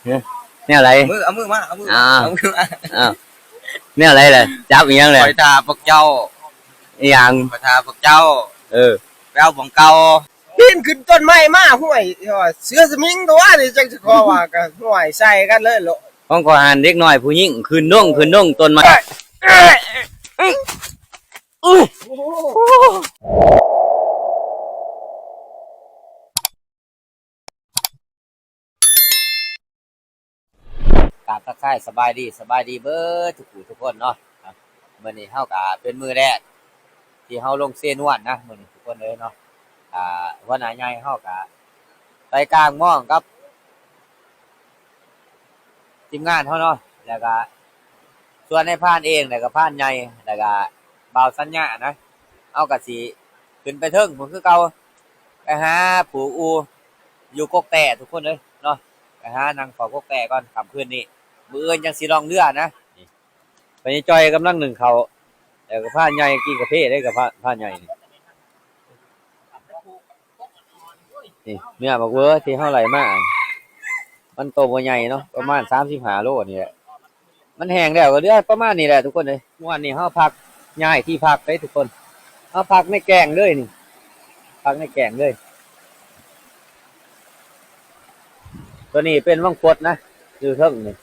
ແນວໃດ? ເອົາມື ເອົາມືມາ ເອົາມືມາ ອ້າວ ເອົາມືມາ ອ້າວ ແນວໃດລະ? ຈັບອີ່ຫຍັງລະ? ຂ້ອຍຖ້າພວກເຈົ້າ ອີ່ຫຍັງ? ຂ້ອຍຖ້າພວກເຈົ້າ ເອີ ໄປເອົາບ່ອນເກົ່າ ປີນຂຶ້ນຕົ້ນໄມ້ມາ ຫ້ວຍ ເສືອສະມິງຕົວນີ້ ຈັກຊິຂໍວ່າ ກໍຫ້ວຍ ໃສ່ກັນເລີຍໂລດ. ຂອງຂ້ອຍຫັ້ນເດັກນ້ອຍຜູ້ຍິງຂຶ້ນດົງ ຂຶ້ນດົງຕົ້ນໄມ້. ກາບທັກທາຍສະບາຍດີ ສະບາຍດີເບິດທຸກຜູ້ທຸກຄົນເນາະ. ມື້ນີ້ເຮົາກະເປັນມື້ແລກທີ່ເຮົາລົງເຊນວນນະ ມື້ນີ້ທຸກຄົນເອີຍເນາະ. ອ່າ ຫົວໜ້າໃຫຍ່ເຮົາກະໄປກາງມອງກັບທີມງານເຮົາເນາະ ແລ້ວກະ ສ່ວນນາຍພານເອງ ແລ້ວກະພານໃຫຍ່ ແລ້ວກະບ່າວສັນຍານະ ເຮົາກະຊິຂຶ້ນໄປເທິງພຸ້ນຄືເກົ່າ ໄປຫາຜູກອູຢູ່ກົກແຕ້ທຸກຄົນເອີຍເນາະ. ໄປຫານັ່ງເຝົ້າກົກແຕ້ກ່ອນ ຄ່ຳຄືນນີ້ ມື້ອື່ນຈັ່ງຊິລ່ອງເຮືອນະ. ນີ້ ພະຍາຈ່ອຍກຳລັງໜຶ້ງເຂົ້າ ແລ້ວກໍພານໃຫຍ່ກິນກາເຟເດ້ ກັບພາ ພານໃຫຍ່ນີ້. ນີ້ເນື້ອບັກເວີທີ່ເຮົາໄລ່ມາ ມັນໂຕບໍ່ໃຫຍ່ເນາະ ປະມານສາມສິບຫ້າໂລນີ້ແຫຼະ. ມັນແຫ້ງແລ້ວກໍເຫຼືອປະມານນີ້ແຫຼະທຸກຄົນເອີຍ. ມື້ວານນີ້ເຮົາພັກ ຍ້າຍທີ່ພັກເດ້ທຸກຄົນ ເຮົາພັກໃນແກ້ງເລີຍນີ້ ພັກໃນແກ້ງເລີຍ. ຕົວນີ້ເປັນວັງຟົດນະ ຢູ່ເທິງນີ້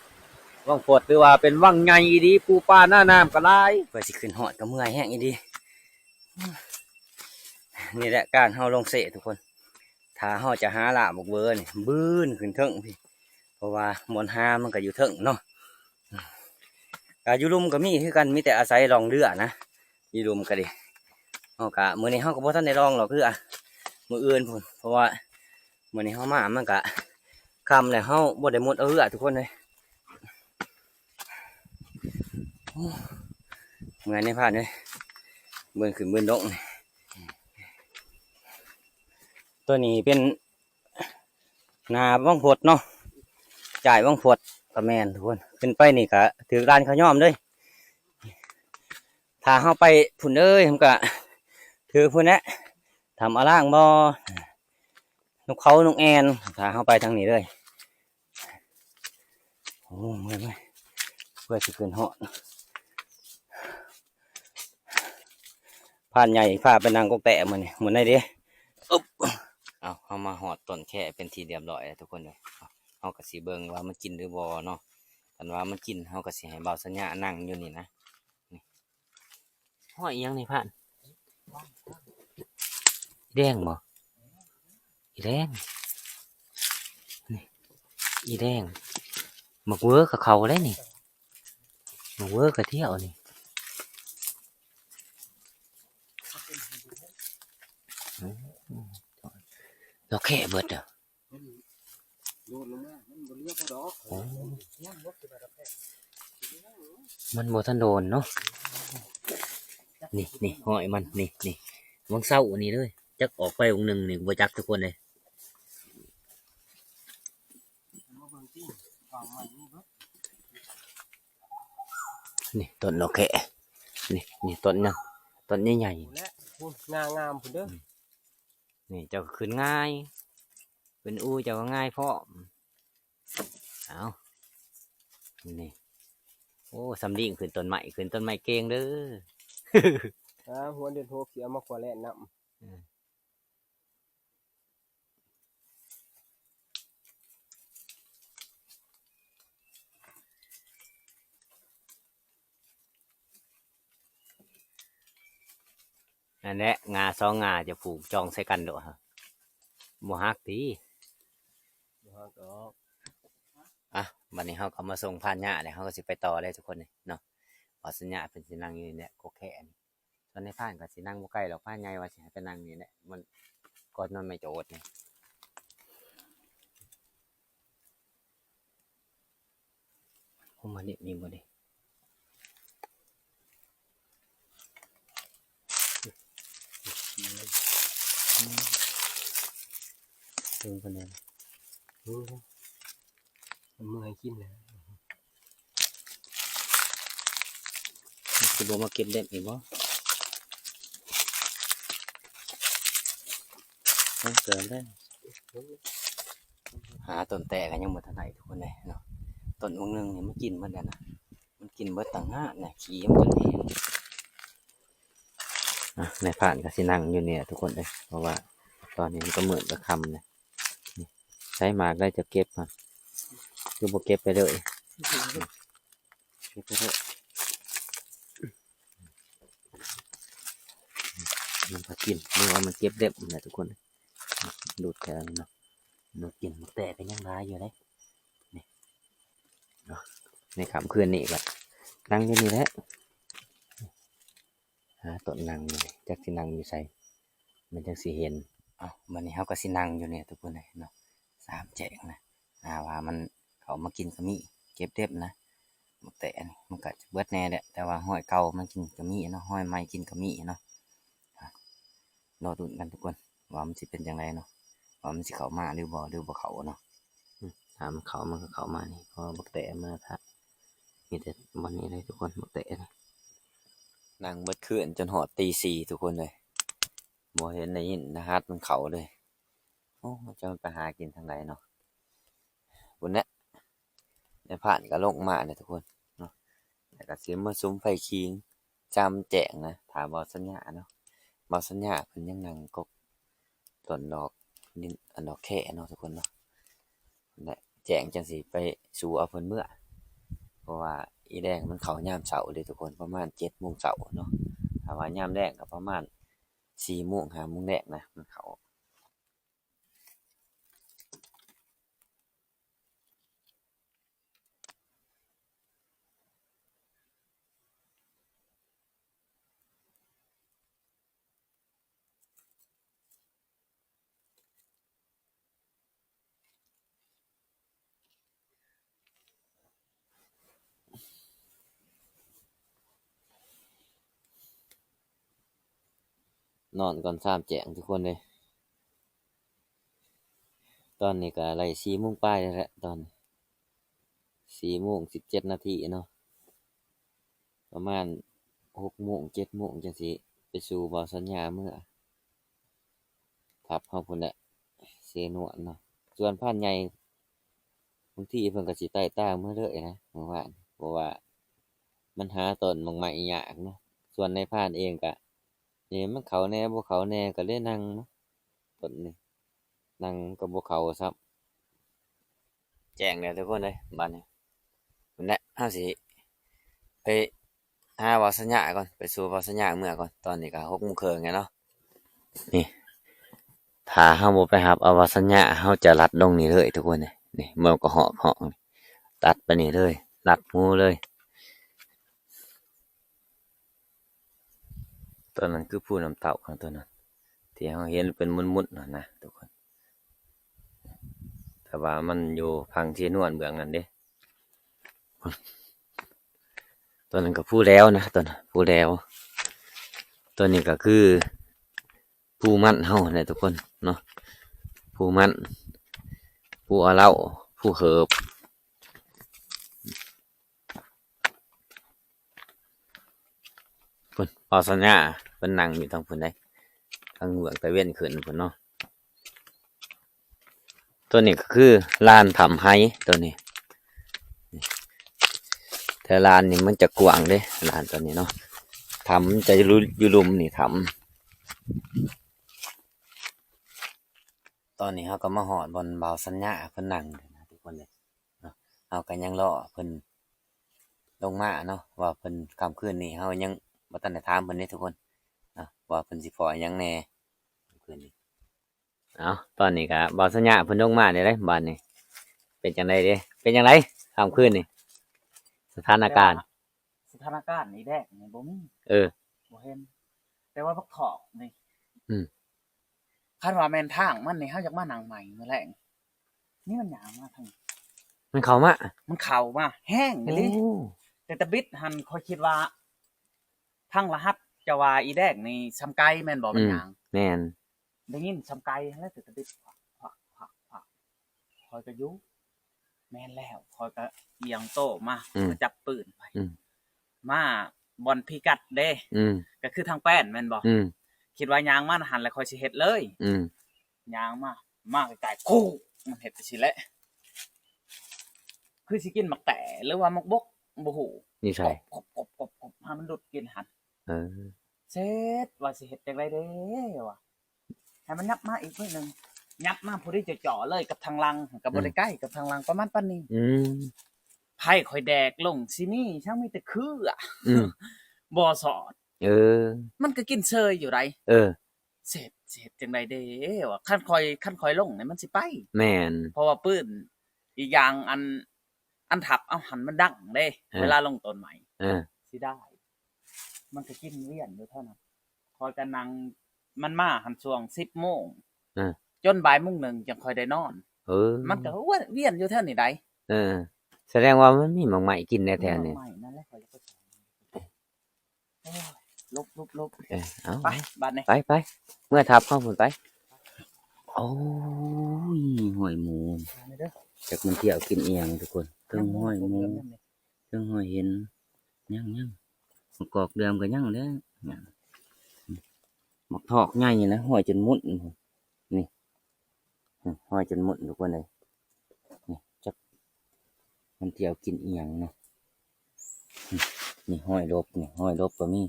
ວັງຟົດ ຖືວ່າເປັນວັງໃຫຍ່ອີ່ຫຼີ ປູປາໜ້ານ້ຳກໍຫຼາຍ. ກວ່າຊິຂຶ້ນຮອດກໍເມື່ອຍແຮງອີ່ຫຼີ. ນີ້ແຫຼະການເຮົາລົງເຊທຸກຄົນ ຖ້າເຮົາຈະຫາລ່າບັກເວີນີ້ ບືນຂຶ້ນເທິງພີ້ ເພາະວ່າບ່ອນຫາມັນກໍຢູ່ເທິງເນາະ. ກະຢູ່ລຸ່ມກໍມີຄືກັນ ມີແຕ່ອາໄສລ່ອງເຮືອນະ ຢູ່ລຸ່ມກໍດີ. ເຮົາກະ ມື້ນີ້ເຮົາກໍບໍ່ທັນໄດ້ລ່ອງດອກເຮືອ ມື້ອື່ນພຸ້ນ ເພາະວ່າມື້ນີ້ເຮົາມາມັນກະຄ່ຳແລ້ວ ເຮົາບໍ່ໄດ້ມຸດເອົາເຮືອທຸກຄົນເອີຍ. ໂອ້ ເມື່ອຍນາຍພານເອີຍ ບືນຂຶ້ນບືນລົງ. ຕົວນີ້ເປັນໜ້າວັງຟົດເນາະ ຈ່າຍວັງຟົດກໍແມ່ນທຸກຄົນ. ຂຶ້ນໄປນີ້ກໍຖືກລານເຂົາຍ້ອມເລີຍ. ຖ້າເຮົາໄປພຸ້ນເອີຍ ມັນກະຖືກພຸ້ນແຫຼະ ຖ້ຳອາລ່າງບໍ່ ນົກເຂົານົກແອ່ນ ຖ້າເຮົາໄປທາງນີ້ເລີຍ. ໂອ້ ເມື່ອຍ ເມື່ອຍ ເພື່ອຊິຂຶ້ນຮອດ. ພານໃຫຍ່ພາໄປນັ່ງກົກແຕ້ມື້ນີ້ ມື້ໃດເດ້. ອຶບ ເອົາ ເຮົາມາຮອດຕົ້ນແຄເປັນທີ່ຮຽບຮ້ອຍແລ້ວທຸກຄົນເອີຍ. ເຮົາກໍຊິເບິ່ງວ່າມັນກິນຫຼືບໍ່ເນາະ ຄັນວ່າມັນກິນ ເຮົາກໍຊິໃຫ້ບ່າວສັນຍານັ່ງຢູ່ນີ້ນະ. ນີ້ ຫ້ອຍອີ່ຫຍັງນີ້ພານ? ອີແດງບໍ່? ອີແດງ ນີ້ ອີແດງ. ໝາກເວີກໍເຂົ້າໄດ໋ນີ້ ໝາກເວີກໍທ່ຽວນີ້. ດອກແຄເບິດເດີ້. ໂອ້ ມັນບໍ່ທັນໂດນເນາະ. ນີ້ ນີ້ ຫ້ອຍມັນ ນີ້ ນີ້ ວັງເຊົ້ານີ້ເລີຍ ຈັກອອກໄປວົງໜຶ່ງນີ້ ບໍ່ຈັກທຸກຄົນເລີຍ. ນີ້ ຕົ້ນດອກແຄ ນີ້ ນີ້ ຕົ້ນຫຍັງ ຕົ້ນໃຫຍ່ໆ ງາມໆພຸ້ນເດີ້. ນີ້ເຈົ້າກໍຂຶ້ນງ່າຍ ເປັນອູເຈົ້າກໍງ່າຍພ້ອມ. ເອົາ ນີ້ ໂອ້ ສຳລີງຂຶ້ນຕົ້ນໄມ້ ຂຶ້ນຕົ້ນໄມ້ເກັ່ງເດີ້. ອ່າ ຫົວເດືອນຫົກຊິເອົາມາຂົ້ວແລ່ນນຳ. ເອີ ນັ້ນແຫຼະ ງ່າສອງງ່າຈະຜູກຈອງໃສ່ກັນໂດດ ບໍ່ຫັກຕິ? ບໍ່ຫັກດອກ. ອ່ະ ບັດນີ້ເຮົາກໍມາສົ່ງພານຍາແລ້ວ ເຮົາກໍຊິໄປຕໍ່ເລີຍທຸກຄົນເນາະ. ບ່າວສັນຍາເພິ່ນຊິນັ່ງຢູ່ນີ້ແຫຼະ ກົກແຄນີ້. ສ່ວນນາຍພານກໍຊິນັ່ງບໍ່ໄກດອກ ພານໃຫຍ່ວ່າຊິໃຫ້ໄປນັ່ງນີ້ແຫຼະ ມັນກອດນອນໄມ້ໂຈດນີ້. ໂອ້ ມານີ້ມີບໍ່ນີ້? ເບິ່ງປານໃດ? ໂອ້ ເອົາມືໃຫ້ກິນແລ້ວ ຊິບໍ່ມາເກັບເລັບອີກບໍ່? ເບິ່ງເກີນເດ້. ຫາຕົ້ນແຕ້ກໍຍັງບໍ່ທັນໄດ້ທຸກຄົນເອີຍເນາະ. ຕົ້ນບັກໜຶ່ງນີ້ມັນກິນໝົດແລ້ວນະ ມັນກິນເບິດຕັ້ງຫາກນະ ຂີ້ມັນຈົນແຫ້ງ. ອ່ະ ນາຍພານກໍຊິນັ່ງຢູ່ນີ້ແຫຼະທຸກຄົນເອີຍ ເພາະວ່າຕອນນີ້ມັນກໍມືດກໍຄ່ຳແລ້ວ. ນີ້ ໃສໝາກໄດ້ຈະເກັບຫັ້ນ ຄືບໍ່ເກັບໄປເລີຍ? ເກັບໄປເລີຍ ມັນກໍກິນ ຫຼືວ່າມັນເກັບເລັບຫັ້ນແຫຼະທຸກຄົນ. ດູດແຖວນີ້ເນາະ ດູດກິນ ໝາກແຕກກໍຍັງຫຼາຍຢູ່ເດ້. ນີ້ເນາະ ໃນຄ່ຳຄືນນີ້ກໍນັ່ງຢູ່ນີ້ແຫຼະ ຫາຕົ້ນນັ່ງຢູ່ນີ້ ຈັກຊິນັ່ງຢູ່ໃສ ມັນຈັ່ງຊິເຫັນ. ເອົ້າ ບັດນີ້ເຮົາກໍຊິນັ່ງຢູ່ນີ້ທຸກຄົນເອີຍເນາະ ສາມແຈງນະ ຫາວ່າມັນເຂົ້າມາກິນກໍມີ ເກັບເລັບນະ. ໝາກແຕກນີ້ມັນກໍຈະເບິດແດ່ແຫຼະ ແຕ່ວ່າຮອຍເກົ່າມັນກິນກໍມີເນາະ ຮອຍໃໝ່ກິນກໍມີເນາະ. ອ່ະ ລໍລຸ້ນກັນທຸກຄົນ ວ່າມັນຊິເປັນຈັ່ງໃດເນາະ ວ່າມັນຊິເຂົ້າມາຫຼືບໍ່ ຫຼືບໍ່ເຂົ້າເນາະ. ອືມ ຖ້າມັນເຂົ້າ ມັນກໍເຂົ້າມານີ້ ເພາະວ່າບັກແຕະມາຖ້າ ມີແຕ່ບ່ອນນີ້ເລີຍທຸກຄົນ ບັກແຕະນີ້. ນັ່ງເບິດຄືນຈົນຮອດຕີສີ່ທຸກຄົນເອີຍ ບໍ່ເຫັນໄດ້ຍິນລະຫັດມັນເຂົ້າເລີຍ. ໂອ້ ຈັກມັນໄປຫາກິນທາງໃດເນາະ. ພຸ້ນແຫຼະ ນາຍພານກໍລົງມາແລ້ວທຸກຄົນເນາະ ແລ້ວກໍຊິມາສຸມໄຟຂີງ ສາມແຈງນະ ຖ້າບໍ່ສັນຍາເນາະ. ບໍ່ສັນຍາເພິ່ນຍັງນັ່ງກົກຕົ້ນດອກ ດິນ ອັນດອກແຄເນາະທຸກຄົນເນາະ. ແລະ ແຈງຈັ່ງຊິໄປສູ່ເອົາເພິ່ນເມືອ ເພາະວ່າອີແດງມັນເຂົ້າຍາມເຊົ້າເດ້ທຸກຄົນ ປະມານເຈັດໂມງເຊົ້າເນາະ. ຖ້າວ່າຍາມແລງກໍປະມານສີ່ໂມງ ຫ້າໂມງແລງນະ ມັນເຂົ້າ. ນອນກ່ອນສາມແຈງທຸກຄົນເອີຍ. ຕອນນີ້ກໍໄລ່ສີ່ໂມງປາຍແລ້ວແຫຼະ ຕອນນີ້ສີ່ໂມງສິບເຈັດນາທີເນາະ. ປະມານຫົກໂມງ ເຈັດໂມງຈັ່ງຊິໄປສູ່ບ່າວສັນຍາເມືອ ທັບເຮົາພຸ້ນແຫຼະ ເຊນວນເນາະ. ສ່ວນພານໃຫຍ່ ບາງທີເພິ່ນກໍຊິໄຕ່ຕາງເມືອເລີຍນະມື້ວານ ເພາະວ່າມັນຫາຕົ້ນໝາກໄມ້ຍາກເນາະ. ສ່ວນນາຍພານເອງກະ ນີ້ມັນເຂົ້າແດ່ບໍ່ເຂົ້າແດ່ ກໍເລີຍນັ່ງເນາະ ຕົ້ນນີ້ ນັ່ງກໍບໍ່ເຂົ້າຊ້ຳ. ແຈ້ງແລ້ວທຸກຄົນເອີຍ ບາດນີ້ ພຸ້ນແຫຼະ ເຮົາຊິໄປຫາບ່າວສັນຍາກ່ອນ ໄປສູ່ບ່າວສັນຍາເມືອກ່ອນ. ຕອນນີ້ກໍຫົກໂມງເຄິ່ງແລ້ວເນາະ. ນີ້ ຖ້າເຮົາບໍ່ໄປຮັບເອົາບ່າວສັນຍາ ເຮົາຈະລັດລົງນີ້ເລີຍທຸກຄົນເອີຍ. ນີ້ ເມືອກໍຮອກ ຮອກ ຕັດໄປນີ້ເລີຍ ລັດຮູເລີຍ. ຕົວນັ້ນຄືພູນ້ຳເຕົ້າຂອງຕົວນັ້ນ ທີ່ເຮົາເຫັນເປັນໝຸ່ນໆຫັ້ນນະທຸກຄົນ ແຕ່ວ່າມັນຢູ່ຝັ່ງເຊນວນເບື້ອງນັ້ນເດ້. ຕົວນັ້ນກໍພູແລ້ວນະ ຕົວນັ້ນພູແລ້ວ. ຕົວນີ້ກໍຄືພູມັນເຮົາແຫຼະທຸກຄົນເນາະ ພູມັນ ພູອາເລົາ ພູເຫີບ. ພຸ້ນ ບ່າວສັນຍາເພິ່ນນັ່ງຢູ່ທາງພຸ້ນເດ້ ທາງເບື້ອງຕາເວັນຂຶ້ນພຸ້ນເນາະ. ຕົວນີ້ກໍຄືລານຖ້ຳໄຮ ຕົວນີ້ ແຕ່ລານນີ້ມັນຈະກວ້າງເດ້ ລານຕົວນີ້ເນາະ ຖ້ຳຈະຢູ່ ຢູ່ລຸ່ມນີ້ ຖ້ຳ. ຕອນນີ້ເຮົາກໍມາຮອດບ່ອນບ່າວສັນຍາເພິ່ນນັ່ງແລ້ວນະທຸກຄົນເອີຍເນາະ. ເຮົາກໍຍັງລໍເພິ່ນລົງມາເນາະ ວ່າເພິ່ນ ຄ່ຳຄືນນີ້ເຮົາຍັງບໍ່ທັນໄດ້ຖາມເພິ່ນເດ້ທຸກຄົນເນາະ ວ່າເພິ່ນຊິພໍ້ຫຍັງແດ່ຄ່ຳຄືນນີ້. ເອົ້າ ຕອນນີ້ກໍບ່າວສັນຍາເພິ່ນລົງມາແລ້ວເດ້ ບາດນີ້ເປັນຈັ່ງໃດເດ້ ເປັນຈັ່ງໃດຄ່ຳຄືນນີ້ ສະຖານະການ? ສະຖານະການອີແດກນີ້ບໍ່ມີ ເອີ ບໍ່ເຫັນ ແຕ່ວ່າບັກຖອກນີ້ ອືມ ຄັນວ່າແມ່ນທາງມັນນີ້ ເຮົາຢາກມານັ່ງໃໝ່ມື້ແລງ. ນີ້ມັນຍ່າງມາທາງ ມັນເຂົ້າມາ ມັນເຂົ້າມາແຮງອີ່ຫຼີ. ໂອ້ ແຕ່ຕະບິດຫັ້ນ ຂ້ອຍຄິດວ່າທາງລະຫັດ ເຈົ້າວ່າອີແດກນີ້ຊ່ຳໄກແມ່ນບໍ່? ອືມ ມັນຍ່າງ ແມ່ນ ໄດ້ຍິນຊ່ຳໄກຫັ້ນແຫຼະ ແຕ່ຕະບິດ ຄວັກ ຄວັກ ຄວັກ ຂ້ອຍກໍຢູ່ ແມ່ນແລ້ວ ຂ້ອຍກໍອຽງໂຕມາ ອືມ ມາຈັບປືນໄປ ອືມ ມາບ່ອນພິກັດເດ້ ອືມ ກໍຄືທາງແປ້ນແມ່ນບໍ່? ອືມ ຄິດວ່າຍ່າງມາຫັ້ນແຫຼະ ຂ້ອຍຊິເຮັດເລີຍ ອືມ ຍ່າງມາ ມາໃກ້ໆ ຄູ ມັນເຮັດຈັ່ງຊີ້ແຫຼະ ຄືຊິກິນໝາກແຕ ຫຼືວ່າໝາກບົກ ບໍ່ຮູ້ ຢູ່ໃສ? ກົບໆໆໆ ໃຫ້ມັນດູດກິນຫັ້ນ. ເອີ ເສັດ ວ່າຊິເຮັດຈັ່ງໃດເດ້ວະ ໃຫ້ມັນຫຍັບມາອີກໜ້ອຍໜຶ່ງ ຫຍັບມາພໍດີເຈາະໆເລີຍກັບທາງຫຼັງ ກໍບໍ່ໄດ້ ອືມ ໄກກັບທາງຫຼັງ ປະມານປານນີ້. ອືມ ໄຜຂ້ອຍແດກລົງ ຊິມີ ຊ່າງມີແຕ່ເຄືອ ອືມ ບໍ່ສອດ. ເອີ ມັນກໍກິນເຊີຍຢູ່ໃດ. ເອີ ເສດ ຊິເຮັດຈັ່ງໃດເດ້ວະ ຄັນຂ້ອຍ ຄັນຂ້ອຍລົງນີ້ມັນຊິໄປ. ແມ່ນ ເພາະວ່າປືນ ອີກຢ່າງ ອັນ ອັນທັບເອົາຫັ້ນມັນດັງເດ້ ເອີ ເວລາລົງຕົ້ນໄມ້ ເອີ ຊິໄດ້ ມັນກໍກິນວຽນຢູ່ເທົ່ານັ້ນ. ຂ້ອຍກໍນັ່ງ ມັນມາຫັ້ນຊ່ວງສິບໂມງ ເອີ ຈົນບ່າຍໂມງໜຶ່ງຈັ່ງຄ່ອຍໄດ້ນອນ. ເອີ ມັນກໍວຽນ ວຽນຢູ່ແຖວນີ້ໃດ. ເອີ ສະແດງວ່າມັນມີໝາກໄມ້ກິນແຖວໆນີ້. ໝາກໄມ້ນັ້ນແຫຼະ ຂ້ອຍກໍໄປ ໂອ້ຍ ຫຼົບໆໆ ເອີ ເອົາ ໄປ ບາດນີ້ ໄປ ໄປ ເມືອທັບເຮົາພຸ້ນໄປ. ໂອ້ຍ ຮອຍໝູ ໄປເດີ ຈັກມັນທ່ຽວກິນອີ່ຫຍັງທຸກຄົນ ເທິງຮອຍໝູ ເທິງຮອຍເຫັນ ຍັງໆ ໝາກກອກເດືອມກໍຍັງແຫຼະ ໝາກທອກໃຫຍ່ນະ ຮອຍຈົນໝຸນ ນີ້ ຮອຍຈົນໝຸນທຸກຄົນເອີຍ ນີ້ ຈັກມັນທ່ຽວກິນອີ່ຫຍັງເນາະ. ນີ້ຮອຍລົບ ນີ້ຮອຍລົບກໍມີ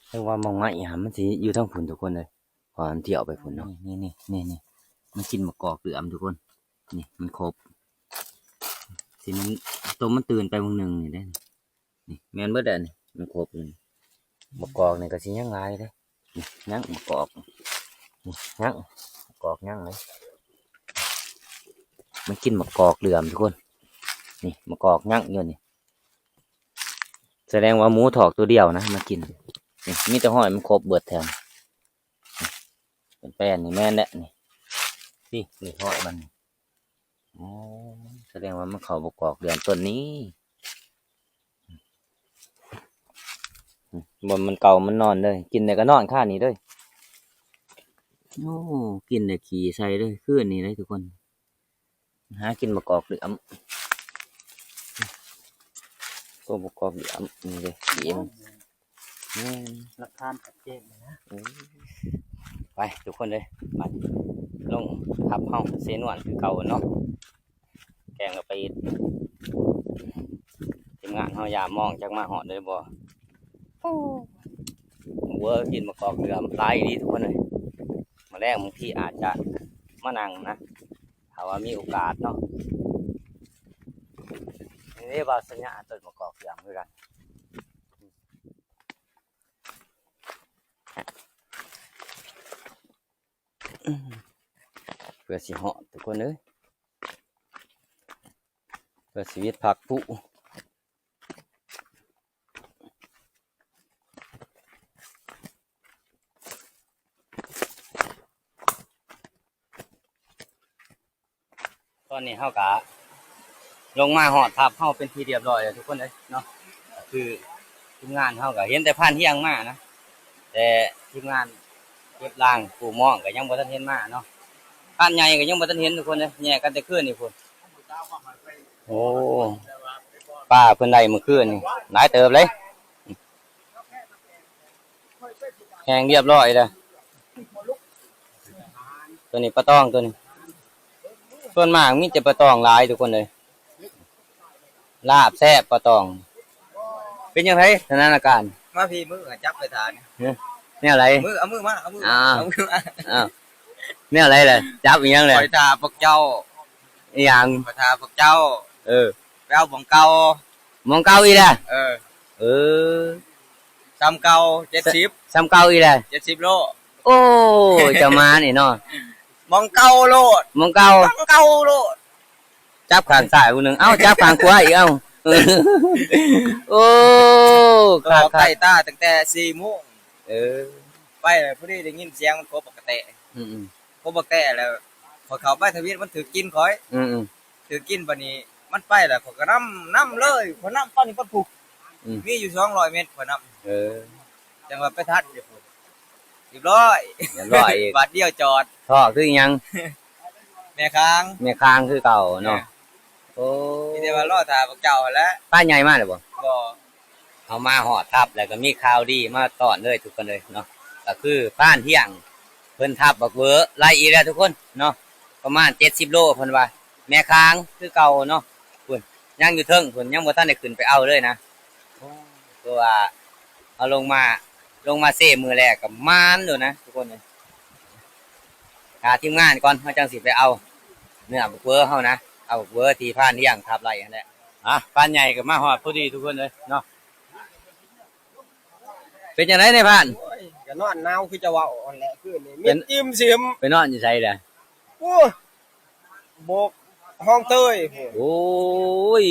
ເພາະວ່າໝາກໄມ້ຫາ ມັນຊິຢູ່ທາງພຸ້ນທຸກຄົນເອີຍ ເພາະມັນທ່ຽວໄປພຸ້ນເນາະ. ນີ້ໆໆໆ ມັນກິນໝາກກອກເຫຼືອມທຸກຄົນ ນີ້ມັນຄົບ ຊິມັນ ໂຕມັນຕື່ນໄປມື້ໜຶ່ງນີ້ເດ້. ນີ້ແມ່ນເບິດແຫຼະນີ້ ມັນຄົບຢູ່ນີ້ ໝາກກອກນີ້ກໍຊິຍັງຫຼາຍເດ້. ນີ້ຍັງໝາກກອກ ນີ້ຍັງ ໝາກກອກຍັງເລີຍ ມັນກິນໝາກກອກເຫຼືອມທຸກຄົນ. ນີ້ໝາກກອກຍັງຢູ່ນີ້ ສະແດງວ່າໝູທອກໂຕດຽວນະມາກິນ. ນີ້ມີແຕ່ຮອຍມັນຄົບເບິດແຖວນີ້ ເປັນແປ້ນນີ້ແມ່ນແຫຼະນີ້ ນີ້ຮອຍມັນ. ອໍ ສະແດງວ່າມັນເຂົ້າໝາກກອກເດືອມຕົ້ນນີ້ ບ່ອນມັນເກົ່າມັນນອນເລີຍ ກິນແລ້ວກໍນອນຄານີ້ເລີຍ. ໂອ້ ກິນແລ້ວຂີ້ໃສ່ເລີຍ ຄືອັນນີ້ເລີຍທຸກຄົນ ຫາກິນໝາກກອກເຫຼືອມ ໂຕໝາກກອກເຫຼືອມນີ້ເດ້ ຂີ້ມັນ. ແມ່ນ ຫຼັກຖານຊັດເຈນເລີຍນະ. ເອີ ໄປທຸກຄົນເອີຍ ໄປ ລົງທັບເຮົາເຊນວນຄືເກົ່າເນາະ ແກງກະປີ ທີມງານເຮົາຢາມມອງ ຈັກມາຮອດໄດ້ບໍ່. ໂອ້ ເວີ ກິນໝາກກອກເຫຼືອມຫຼາຍອີ່ຫຼີທຸກຄົນເອີຍ ມື້ແລງບາງທີອາດຈະມານັ່ງນະ ຖ້າວ່າມີໂອກາດເນາະ. ນີ້ເດ້ ບ່າວສັນຍາ ຕົ້ນໝາກກອກເຫຼືອມຄືກັນ ເພື່ອຊິເຫາະທຸກຄົນເອີຍ ເພື່ອຊີວິດພັກຜູ້. ຕອນນີ້ເຮົາກະລົງມາຮອດທັບເຮົາເປັນທີ່ຮຽບຮ້ອຍແລ້ວທຸກຄົນເອີຍເນາະ. ກໍຄືທີມງານເຮົາກະເຫັນແຕ່ຜ່ານທຽງມານະ ແຕ່ທີມງານເກັບລາງປູມອງກະຍັງບໍ່ທັນເຫັນມາເນາະ. ພານໃຫຍ່ກະຍັງບໍ່ທັນເຫັນທຸກຄົນເອີຍ ແຍກກັນແຕ່ຄືນນີ້ພຸ້ນ. ໂອ້ ປາເພິ່ນໄດ້ມື້ຄືນນີ້ຫຼາຍເຕີບເລີຍ. ແຫ້ງຮຽບຮ້ອຍແລ້ວ. ໂຕນີ້ປາຕອງ ໂຕນີ້ ສ່ວນມາກມີແຕ່ປາຕອງຫຼາຍທຸກຄົນເອີຍ. ລາບແຊບປາຕອງ. ເປັນຈັ່ງໃດສະຖານະການ? ມາພີ້ ມືຈັບໄປທ່ານີ້. ແນວໃດ? ມື ເອົາມືມາ ເອົາມືມາ ເອົາມືມາ. ແນວໃດລະ? ຈັບອີ່ຫຍັງລະ? ຂ້ອຍຖ້າພວກເຈົ້າ. ອີ່ຫຍັງ? ຂ້ອຍຖ້າພວກເຈົ້າ. ເອີ ໄປເອົາໝ່ອງເກົ່າ. ໝ່ອງເກົ່າອີກແລ້ວ? ເອີ ເອີ ສ່ຳເກົ່າ ເຈັດສິບ. ສ່ຳເກົ່າອີກແລ້ວ? ເຈັດສິບໂລ. ໂອ້ຍ ເຈົ້າມານີ້ເນາະ ໝ່ອງເກົ່າໂລດ ໝ່ອງເກົ່າ ໝ່ອງເກົ່າໂລດ. ຈັບຂ້າງຊ້າຍຜູ້ໜຶ່ງ ເອົ້າ ຈັບຂ້າງຂວາອີກ ເອົ້າ. ໂອ້ ຂ້ອຍໄປຕາຕັ້ງແຕ່ສີ່ໂມງ. ເອີ ໄປແລ້ວພໍດີໄດ້ຍິນສຽງມັນກົບບັກກະແຕ. ອືມໆ ກົບບັກແຕແລ້ວ ຂ້ອຍເຂົ້າໄປທຳອິດ ມັນຖືກກິນຂ້ອຍ. ອືມໆ ຖືກກິນ ບາດນີ້ມັນໄປແລ້ວ ຂ້ອຍກໍນຳ ນຳເລີຍ ຂ້ອຍນຳປານນີ້ປານຜູ້. ອືມ ມີຢູ່ສອງຮ້ອຍແມັດ ຂ້ອຍນຳ. ເອີ ຈັ່ງວ່າໄປທັນຢູ່ພຸ້ນ ຮຽບຮ້ອຍ ຮຽບຮ້ອຍອີກ ບາດດຽວຈອດ. ທ້ອຄືຫຍັງ? ແມ່ຄ້າງ ແມ່ຄ້າງຄືເກົ່າເນາະ. ແມ່ ໂອ້ ມີແຕ່ວ່າລໍຖ້າພວກເຈົ້າຫັ້ນແຫຼະ. ປາໃຫຍ່ມາແລ້ວບໍ່? ບໍ່. ເຮົາມາຮອດທັບແລ້ວກໍມີຂ່າວດີມາຕ້ອນເລີຍທຸກຄົນເອີຍເນາະ ກໍຄືພານທຽງເພິ່ນທັບບັກເວີໄລ່ອີກແລ້ວທຸກຄົນເນາະ ປະມານເຈັດສິບໂລເພິ່ນວ່າ. ແມ່ຄ້າງຄືເກົ່າເນາະ ພຸ້ນ ຍັງຢູ່ເທິງພຸ້ນ ຍັງບໍ່ທັນໄດ້ຂຶ້ນໄປເອົາເລີຍນະ. ໂອ້ ຄືວ່າເຮົາລົງມາ ລົງມາເຊມື້ແລກກໍໝານໂລດນະທຸກຄົນເອີຍ. ຖ້າທີມງານກ່ອນ ເຮົາຈັ່ງຊິໄປເອົາເນື້ອບັກເວີເຮົານະ ເອົາບັກເວີທີ່ພານລ້ຽງທັບໄວ້ຫັ້ນແຫຼະ. ອ່ະ ພານໃຫຍ່ກໍມາຮອດພໍດີທຸກຄົນເອີຍເນາະ. ເປັນຈັ່ງໃດນາຍພານ? ໂອ້ຍ ກໍນອນໜາວຄືເຈົ້າເວົ້າຫັ້ນແຫຼະ ຄືນນີ້ມິດອີ່ມຊິມ. ໄປນອນຢູ່ໃສລະ? ໂອ້ຍ ໂບກຫ້ອງເຕີຍພຸ້ນ. ໂອ້ຍ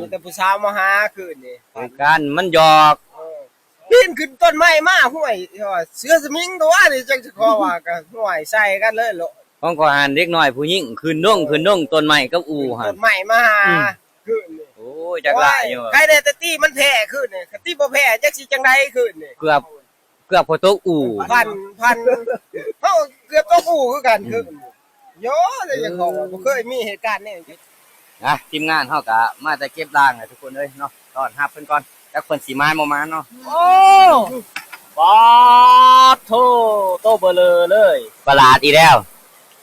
ມີແຕ່ຜູ້ສາວມາຫາຄືນນີ້. ການມັນຫຍອກ ເອີ ປີນຂຶ້ນຕົ້ນໄມ້ມາ ຫ້ວຍ ເສືອສະມິງຕົວນີ້ ຈັກຊິຂໍວ່າ ກໍຫ້ວຍ ໃສ່ກັນເລີຍໂລດ. ຂອງຂ້ອຍຫັ້ນ ເດັກນ້ອຍຜູ້ຍິງຂຶ້ນດົງ ຂຶ້ນດົງຕົ້ນໄມ້ກັບອູ່ຫັ້ນ ຕົ້ນໄມ້ມາຫາ ອືມ ຄືນນີ້. ໂອ້ຍ ຈັກຫຼາຍຢູ່ ໂອ້ຍ ໃຄແດ່ແຕ່ຕີມັນແພ້ຄືນນີ້ ຄັນຕີບໍ່ແພ້ຈັກຊິຈັ່ງໃດຄືນນີ້. ເກືອບ ເກືອບບໍ່ຕົກອູ່ ພັນ ພັນ ເຮົາເກືອບຕົກອູ່ຄືກັນ ອືມ ຄືນນີ້. ໂຢ ແຕ່ຍັງຂອງບໍ່ເຄີຍມີເຫດການແນວນີ້. ນະ ທີມງານເຮົາກະມາແຕ່ເກັບລາງແຫຼະທຸກຄົນເອີຍເນາະ ຕ້ອນຮັບເພິ່ນກ່ອນ ຈັກເພິ່ນຊິມາບໍ່ມາເນາະ. ໂອ້ ປາດໂທ້ ໂຕເບີເລີເລີຍ. ປະຫຼາດອີກແລ້ວ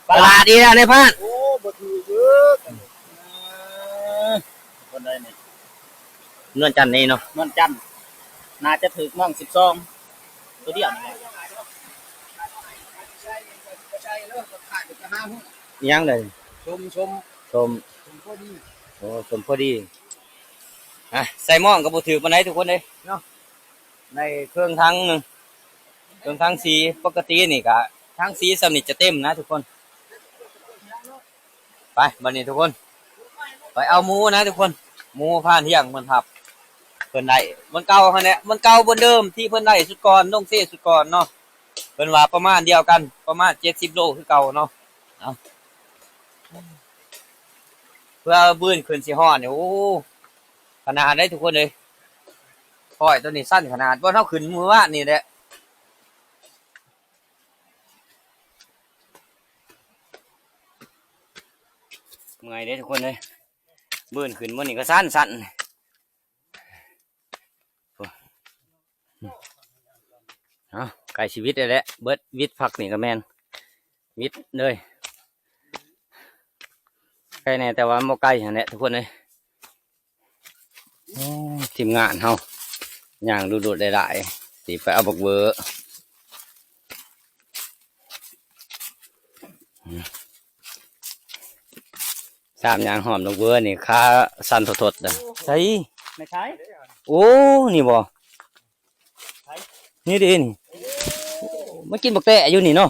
ປະຫຼາດອີກແລ້ວນາຍພານ. ໂອ້ ບໍ່ຖືກເດີ້ ເອີ ຄົນໃດນີ້? ນວນຈັນນີ້ເນາະ ນວນຈັນ ໜ້າຈະຖືກນ້ອງສິບສອງ ຕົວດຽວນີ້ແຫຼະ. ອີ່ຫຍັງເດ? ຊົມ ຊົມ ສົ້ມ ສົ້ມພໍດີ. ໂອ້ ສົ້ມພໍດີ. ອ່ະ ໃສ່ໝ້ອງກໍບໍ່ຖືກປານໃດທຸກຄົນເດ້ເນາະ ໄດ້ເຄິ່ງຖັງໜຶ່ງ ເຄິ່ງຖັງສີ່. ປົກກະຕິນີ້ກະຖັງສີ່ສ່ຳນີ້ຈະເຕັມນະທຸກຄົນ. ໄປ ບັດນີ້ທຸກຄົນ ໄປເອົາໝູນະທຸກຄົນ ໝູພານທ່ຽງເພິ່ນຮັບ ເພິ່ນໄດ້ບ່ອນເກົ່າຫັ້ນແຫຼະ ບ່ອນເກົ່າບ່ອນເດີມທີ່ເພິ່ນໄດ້ຊຸດກ່ອນ ລົງເຊຊຸດກ່ອນເນາະ. ເພິ່ນວ່າປະມານດຽວກັນ ປະມານເຈັດສິບໂລຄືເກົ່າເນາະ. ເອົາ ເພື່ອບືນຂຶ້ນຊິຮອດນີ້ ໂອ້ ຂະໜາດໃດທຸກຄົນເອີຍ ຂ້ອຍໂຕນີ້ສັ້ນຂະໜາດ ບ່ອນເຮົາຂຶ້ນມື້ວານນີ້ແຫຼະ. ເມື່ອຍເດ້ທຸກຄົນເອີຍ ບືນຂຶ້ນມື້ນີ້ກໍສັ່ນໆ. ເອົ້າ ໃກ້ຊີວິດແລ້ວແຫຼະ ເບິດວິດພັກນີ້ກໍແມ່ນວິດເລີຍ ໃກ້ແດ່ ແຕ່ວ່າມັນບໍ່ໄກຫັ້ນແຫຼະທຸກຄົນເອີຍ. ໂອ້ ທີມງານເຮົາຍ່າງດຸດໆຫຼາຍໆ ຊິໄປເອົາບັກເວີ. ສາມຍ່າງຫອມບັກເວີນີ້ ຂາສັ່ນທົດໆເດີ້. ໃສ? ແມ່ຂາຍ? ໂອ້ ນີ້ບໍ່? ໃສ? ນີ້ເດ້ນີ້ ມັນກິນບັກແຕະຢູ່ນີ້ເນາະ.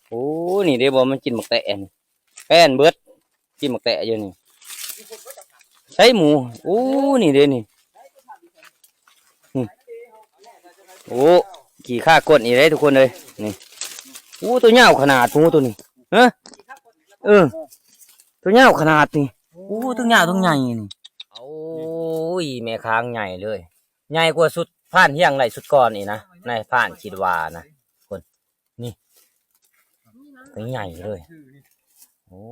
ໂອ້ ນີ້ເດ້ບໍ່ ມັນກິນບັກແຕະນີ້ ແປ້ນເບິດ. ກິນໝາກແຕະຢູ່ນີ້ ໃສໝູ? ໂອ້ ນີ້ເດ້ນີ້ ນີ້ ໂອ້ ຂີ້ຂ້າກົ້ນອີກເດ້ທຸກຄົນເອີຍ ນີ້. ໂອ້ ຕົວຍາວຂະໜາດໝູຕົວນີ້ ຮະ ເອີ ຕົວຍາວຂະໜາດນີ້. ໂອ້ ຕົວຍາວຕົວໃຫຍ່ນີ້ ໂອ້ຍ ແມ່ຄ້າງໃຫຍ່ເລີຍ ໃຫຍ່ກວ່າຊຸດພານຮຽງໄດ້ຊຸດກ່ອນອີກນະ ນາຍພານຄິດວ່ານະ ຄົນ ນີ້ ຕົວໃຫຍ່ເລີຍ. ໂອ້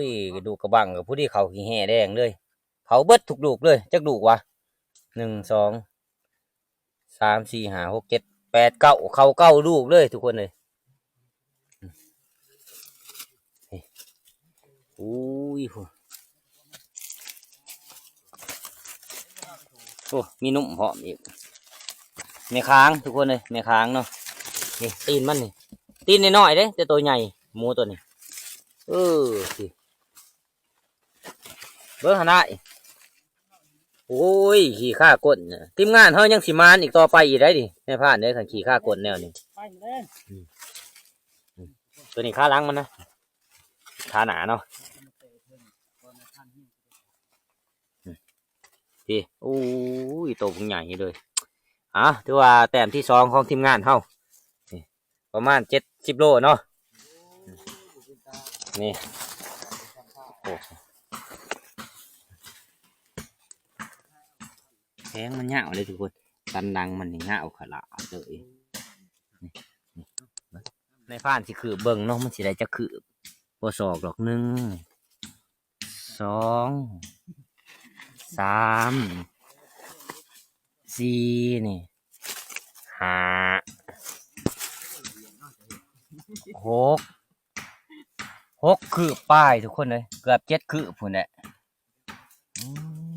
ຍ ກະດູກກະບັ້ງກໍພໍດີ ເຂົ້າຂີ້ແຮ່ແດງເລີຍ ເຂົ້າເບິດທຸກລູກເລີຍ. ຈັກລູກຫວາ? ໜຶ່ງ ສອງ ສາມ ສີ່ ຫ້າ ຫົກ ເຈັດ ແປດ ເກົ້າ ເຂົ້າເກົ້າລູກເລີຍທຸກຄົນເອີຍ. ນີ້ ໂອ້ຍ ໂອ້ ມີນຸ້ມພ້ອມອີກ ແມ່ຄ້າງທຸກຄົນເອີຍ ແມ່ຄ້າງເນາະ. ນີ້ຕີນມັນນີ້ ຕີນນ້ອຍໆເດ້ ແຕ່ໂຕໃຫຍ່ໝູໂຕນີ້ ເອີ ນີ້ ເບິ່ງຫັ້ນນະ ໂອ້ຍ ຂີ້ຂ້າກົ້ນ. ທີມງານເຮົາຍັງຊິມານອີກຕໍ່ໄປອີກໄດ໋ນີ້ ນາຍພານເອີຍ ຄັນຂີ້ຂ້າກົ້ນແນວນີ້. ອືມ ອືມ ໂຕນີ້ຂາຫຼັງມັນນະ ຂາໜ້າເນາະ. ອືມ ນີ້ ໂອ້ຍ ໂຕບັກໃຫຍ່ເລີຍ. ອ່າ ຖືວ່າແຕ້ມທີສອງຂອງທີມງານເຮົາ ນີ້ ປະມານເຈັດສິບໂລເນາະ. ນີ້ ໂອ້ ແຂງມັນຍາວເລີຍທຸກຄົນ ສັນຫຼັງມັນນີ້ຍາວຂະຫຼາດເລີຍ. ນີ້ ນີ້ ນາຍພານຊິຄືບເບິ່ງເນາະ ມັນຊິໄດ້ຈັກຄືບ ບໍ່ສອກດອກ ໜຶ່ງ ສອງ ສາມ ສີ່ ນີ້ ຫ້າ ຫົກ ຫົກຄືບປາຍທຸກຄົນເອີຍ ເກືອບເຈັດຄືບພຸ້ນແຫຼະ. ອືມ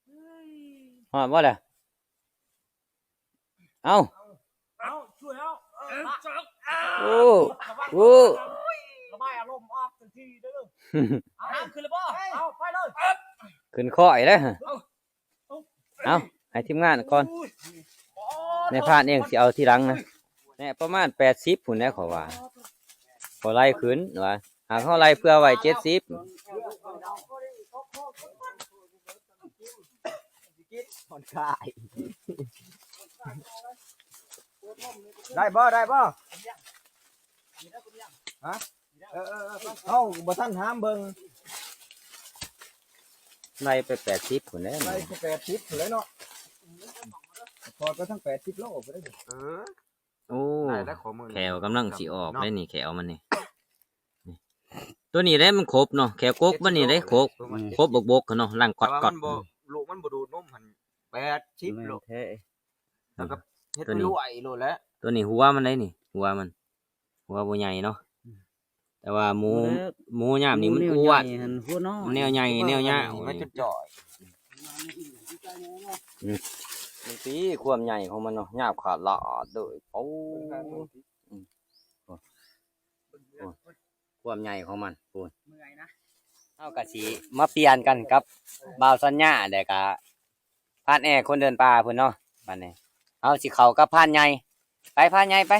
ຮອດບໍ່ລະ? ເອົ້າ ເອົ້າ ຊ່ວຍເອົາ ໂອ້ ໂອ້ ລະບາຍອາລົມອອກທັນທີເດີ້. ເອົາ ຂຶ້ນແລ້ວບໍ່? ເອົາ ໄປເລີຍ ຂຶ້ນຄ້ອຍເດີ້. ເອົາ ເອົາ ໃຫ້ທີມງານກ່ອນ ແມ່ພານເອງຊິເອົາທີຫຼັງນະ. ແນ່ ປະມານແປດສິບພຸ້ນແຫຼະຂ້ອຍວ່າ ພໍໄລ່ຂຶ້ນວ່າ ຫາກເຮົາໄລ່ເພື່ອໄວ້ເຈັດສິບ. ຜ່ອນຄາຍ ໄດ້ບໍ່? ໄດ້ບໍ່? ຮະ? ເອີໆໆ ເຮົາບໍ່ທັນຫາມເບິ່ງ ໄລ່ໄປແປດສິບພຸ້ນແຫຼະ ໄລ່ໄປແປດສິບພຸ້ນແຫຼະເນາະ ຖອດໄປທັງແປດສິບໂລພຸ້ນເດ້. ເອີ ໂອ້ ໄດ້ແລ້ວຂອງມື້ນີ້ ແຂ້ວກຳລັງຊິອອກເດ້ນີ້ ແຂ້ວມັນນີ້ ນີ້ ຕົວນີ້ເດ້ມັນຄົບເນາະ ແຂ້ວກົກມັນນີ້ເດ້ ຄົບ ຄົບບົກໆເນາະ ຫຼັງກອດໆ ແຕ່ວ່າມັນບໍ່ ລູກມັນບໍ່ດູດນົມຫັ້ນ ແປດສິບໂລ ແມ່ນແທ້ ແລ້ວກໍເຮັດ ຕົວນີ້ ລວຍໂລດແຫຼະ ຕົວນີ້ຫົວມັນເດ້ນີ້ ຫົວມັນ ຫົວບໍ່ໃຫຍ່ເນາະ ແຕ່ວ່າໝູ ໝູຍາມນີ້ມັນອ້ວນ ໝູແນວໃຫຍ່ ແນວຍາວ ມັນຈົນຈ່ອຍ ອືມ ມັນຕີຄວາມໃຫຍ່ຂອງມັນເນາະ ຍາວຂາດຫຼາດເລີຍ. ໂອ້ ອືມ ໂອ້ ຄວາມໃຫຍ່ຂອງມັນພຸ້ນ ເມື່ອຍນະ ເຮົາກໍຊິມາປ່ຽນກັນກັບບ່າວສັນຍາ ແລ້ວກໍ ພານແອ ຄົນເດີນປ່າພຸ້ນເນາະ. ບາດນີ້ເຮົາຊິເຂົ້າກັບພານໃຫຍ່ ໄປພານໃຫຍ່ໄປ.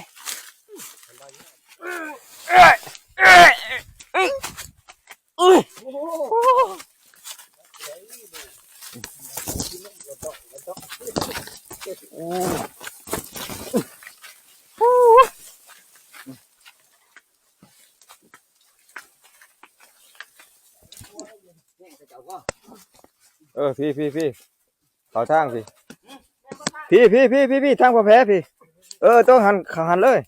ເອີ ພີ້ ພີ້ ພີ້ ເຂົ້າທາງພີ້ ພີ້ ພີ້ ທາງພໍ່ແພພີ້. ເອີ ຕ້ອງຫັນ ເຂົ້າຫັນເລີຍ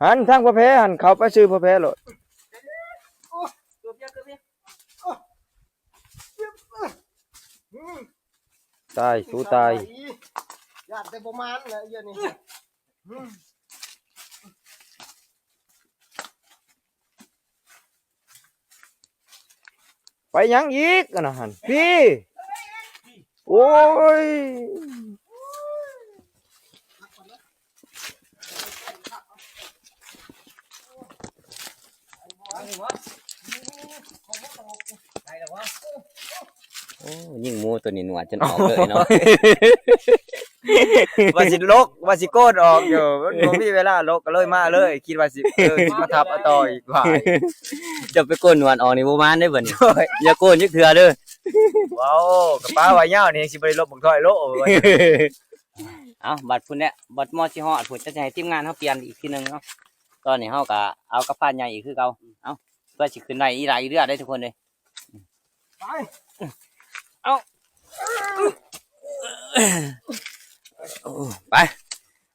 ຫັນທາງພໍ່ແພ ຫັນເຂົ້າໄປຊື່ພໍ່ແພໂລດ. ຕາຍ ສູຕາຍ ຢ້ານແຕ່ບໍ່ມານແຫຼະ ດຽວນີ້. ໄປຫຍັງອີກອັນນັ້ນຫັ້ນ ພີ້ ໂອ້ຍ. ໂອ້ ຍິງໝູໂຕນີ້ໜວດຈົນອອກເລີຍເນາະ. ວ່າຊິຫຼົກ ວ່າຊິໂກນອອກຢູ່ ມັນບໍ່ມີເວລາຫຼົກ ກໍເລີຍມາເລີຍ ຄິດວ່າຊິ ເອີ ຊິມາທັບເອົາຕໍ່ອີກວ່າ. ເຈົ້າໄປໂກນໜວດອອກນີ້ບໍ່ມານເດ້ບັດນີ້ ຢ່າໂກນຈັກເທື່ອເດີ. ເວົ້າ ກະປ້າວ່າຍາວນີ້ ຊິບໍ່ໄດ້ຫຼົກບັກຖ້ອຍໂລ. ເອົ້າ ບັດພຸ້ນແຫຼະ ບັດມໍຊິຮອດພຸ້ນ ຈະໃຫ້ທີມງານເຮົາປ່ຽນອີກທີໜຶ່ງເນາະ. ຕອນນີ້ເຮົາກະເອົາກັບພານໃຫຍ່ອີກຄືເກົ່າ. ເອົາ ເພື່ອຊິຂຶ້ນໄດ້ອີ່ຫຼາອີເຫຼືອໄດ໋ທຸກຄົນເດ. ໄປ ເອົາ ໂອ້ ໄປ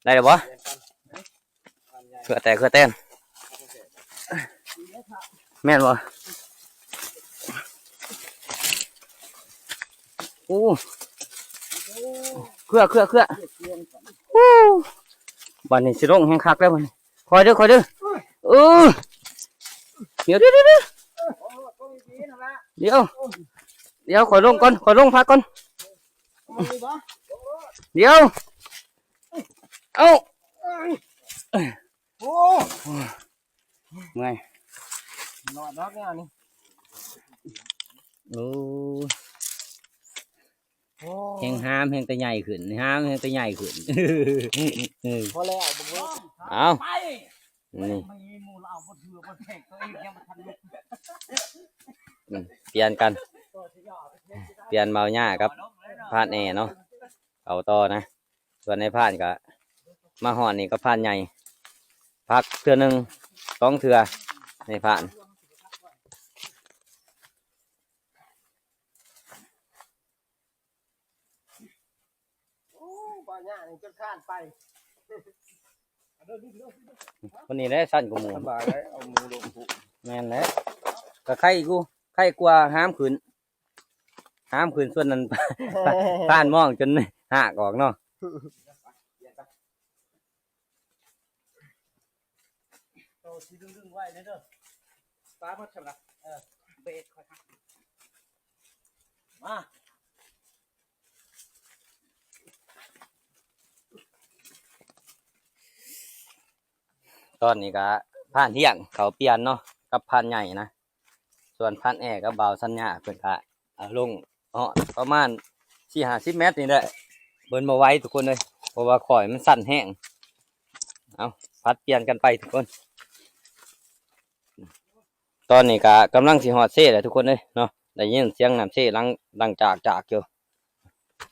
ໄດ້ແລ້ວບໍ່? ເຄືອແຕກເຄືອແຕນ ແມ່ນບໍ່? ໂອ້ ເຄືອ ເຄືອ ເຄືອ ໂອ້ ບາດນີ້ຊິລົງແຮງຄັກແລ້ວບາດນີ້ ຄ່ອຍເດີ ຄ່ອຍເດີ ເອີ ດຽວ ດຽວ ດຽວ ດຽວ ຂ້ອຍລົງກ່ອນ ຂ້ອຍລົງພັກກ່ອນ ດຽວ ເອົ້າ ໂອ້ ເມື່ອຍ ລອດດອກແນວນີ້ ໂອ້ ໂອ້ ແຮງຫາມແຮງແຕ່ໃຫຍ່ຂຶ້ນ ຫາມແຮງແຕ່ໃຫຍ່ຂຶ້ນ ເອີ ພໍແລ້ວ ເອົາ ໄປ ນີ້ ມັນມີໝູ່ລາວບໍ່ຖືບໍ່ແທກ ຕົວເອງຍັງບໍ່ທັນລຸກ ອືມ ປ່ຽນກັນ ປ່ຽນເບົາຫຍ້າກັບພານແອເນາະ ເອົາຕໍ່ນະ ສ່ວນນາຍພານກະມາຮອດນີ້ກັບພານໃຫຍ່ ພັກເທື່ອໜຶ່ງສອງເທື່ອ ນາຍພານ. ໂອ້ ບໍ່ຍາກນີ້ຈົນຄ້ານໄປ ຄົນນີ້ແຫຼະຊັ້ນກວ່າໝູ່ ສະບາຍເດ້ ເອົາໝູລົງພຸ້ນ ແມ່ນແຫຼະ ກະໄຄຢູ່ ໄຄກວ່າຫາມຂຶ້ນ ຫາມຂຶ້ນສ່ວນນັ້ນ ຜ່ານມອງຈົນຫາກອອກເນາະ. ໂຕຊິດຶງໆໄວ້ເດີ ປາໝົດຊັ້ນລະ ເອີ ເບຣກຂ້ອຍ ມາ ຕອນນີ້ກະພານທ່ຽງເຂົ້າປ່ຽນເນາະ ກັບພານໃຫຍ່ນະ. ສ່ວນພານແອກັບບ່າວສັນຍາເພິ່ນກະ ເອົາລົງຮອດປະມານສີ່ຫ້າສິບແມັດນີ້ແຫຼະ ເພິ່ນບໍ່ໄຫວທຸກຄົນເອີຍ ເພາະວ່າຂ້ອຍມັນສັ້ນແຮງ. ເອົາ ຜັດປ່ຽນກັນໄປທຸກຄົນ ຕອນນີ້ກະກຳລັງຊິຮອດເຊແຫຼະທຸກຄົນເອີຍເນາະ ໄດ້ຍິນສຽງນ້ຳເຊຫຼັງ ດັງຈາກໆຢູ່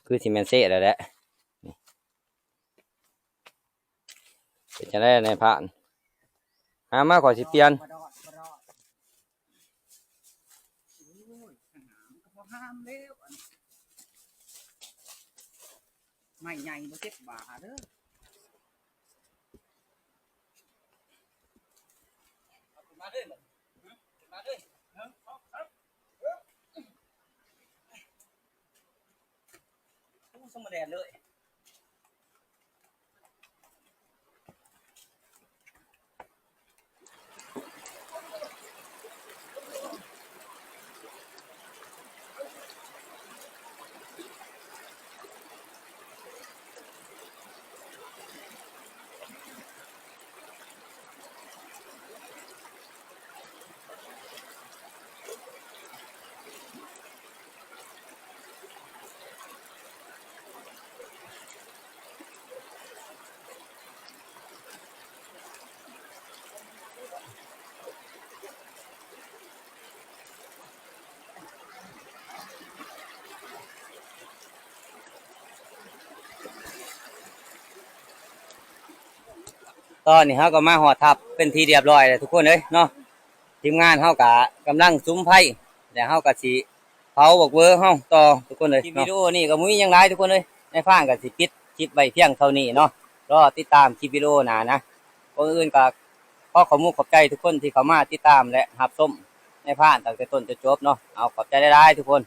ຄືຊິແມ່ນເຊແລ້ວແຫຼະ. ເປັນຈັ່ງໃດນາຍພານ? ຫາມາ ຂ້ອຍຊິປ່ຽນ. ໂອ້ຍ ຫາມກໍບໍ່ຫາມແລ້ວ ອັນ ໄມ້ໃຫຍ່ບໍ່ເຈັບບ່າເດີ. ຕອນນີ້ເຮົາກໍມາຮອດທັບເປັນທີ່ຮຽບຮ້ອຍແລ້ວທຸກຄົນເອີຍເນາະ. ທີມງານເຮົາກະກຳລັງສຸມໄຟ ແລ້ວເຮົາກະຊິເຜົາບັກເວີເຮົາຕໍ່ທຸກຄົນເອີຍເນາະ. ຄລິບວິດີໂອນີ້ກໍບໍ່ມີຫຍັງຫຼາຍທຸກຄົນເອີຍ ນາຍພານກໍຊິປິດຄລິບໄວ້ພຽງເທົ່ານີ້ເນາະ. ລໍຕິດຕາມຄລິບວິດີໂອໜ້ານະ. ກ່ອນອື່ນກໍຂໍຂອບມຸກຂອບໃຈທຸກຄົນທີ່ເຂົ້າມາຕິດຕາມ ແລະ ຮັບຊົມນາຍພານຕັ້ງແຕ່ຕົ້ນຈົນຈົບເນາະ. ເອົາ ຂອບໃຈຫຼາຍໆທຸກຄົນ.